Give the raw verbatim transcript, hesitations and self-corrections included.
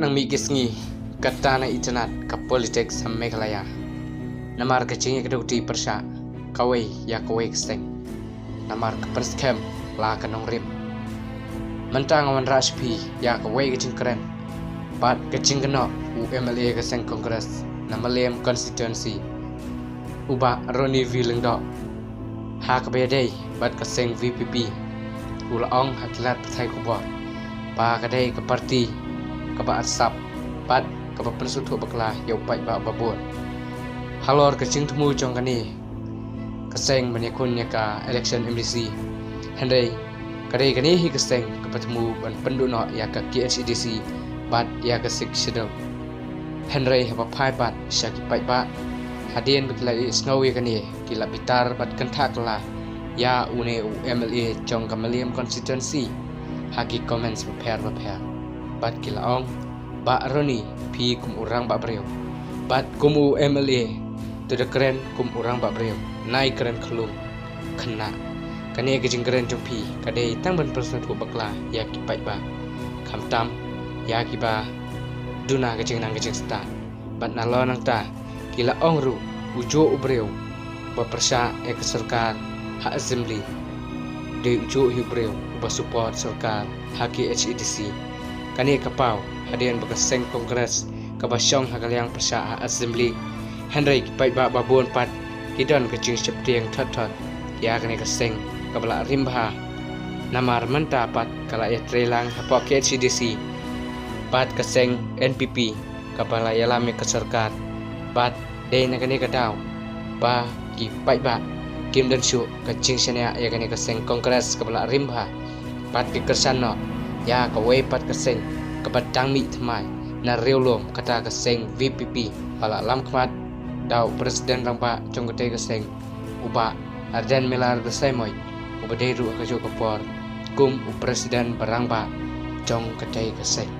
Nang mih ki sngi, kata na itynnad ka politics ha Meghalaya. Namar ka jingïakduti pyrshah kawei ïa kawei ka seng. Namar ka pyrskhem la ka nongrim. Mynta nga wanrah sha phi ïa kawei ka jingkren bad ka jingkynnoh u M L A ka seng Congress na Mylliem constituency, u Bah Ronnie V Lyngdoh, ha kaba ïadei bad ka seng V P P. U la ong ha ki lad pathai khubor ba ka dei ka parti kaba arsap bad kaba pynsngewthuh bakla ïa u paidbah ba bun. Halor ka jingthmu jong kane ka seng ban ïakhun ïa ka election M D C. Hynrei ka dei kane hi ka seng kaba thmu ban pynduh noh ïa ka K H A D C bad ïa ka Sixth Schedule. Hynrei haba phai pat sha ki paidbah, hadien ba ki la ïohsngew ïa kane, ki la bitar bad kynthah kylla ïa une u M L A jong ka Mylliem constituency ha ki comments bapher bapher. Bad ki la ong, Bah Ronnie, phi kum u rangbah briew bad kum u M L A, to da kren kum u rangbah briew, nai kren khlung khynnah. Kane ka jingkren jong phi ka dei tang ban pynsngewthuh bakla ïa ki paidbah, khamtam ïa kiba duna ka jingnang ka jingstad. Bad nalor nangta ki la ong ruh, u juh u briew ba pyrshah ïa ka sorkar ha assembly dei u juh hi u briew uba support sorkar ha K H A D C. Kane ka paw hadien ba ka seng Congress kaba shong ha ka liang pyrshah ha assembly. Hynrei ki paidbah ba bun pat ki don ka jingsheptieng thot thot ïa kane ka seng kaba la rim bha. Namar mynta pat ka la ïatreilang hapoh K H A D C bad ka seng N P P kaba la ïalam ïa ka sorkar. Bad dei na kane ka daw ba ki paidbah kim don shuh ka jingshaniah ïa kane ka seng Congress kaba la rim bha. Bad ki kyrshan noh ïa kawei pat ka seng kaba dang mih thymmai na riewlum, kata ka seng V P P, ba la lam khmat da u president rangbah jong katei ka seng, u Bah Ardent Miller Basaiawmoit, uba dei ruh ha kajuh ka por kum u president ba rangbah jong katei ka seng.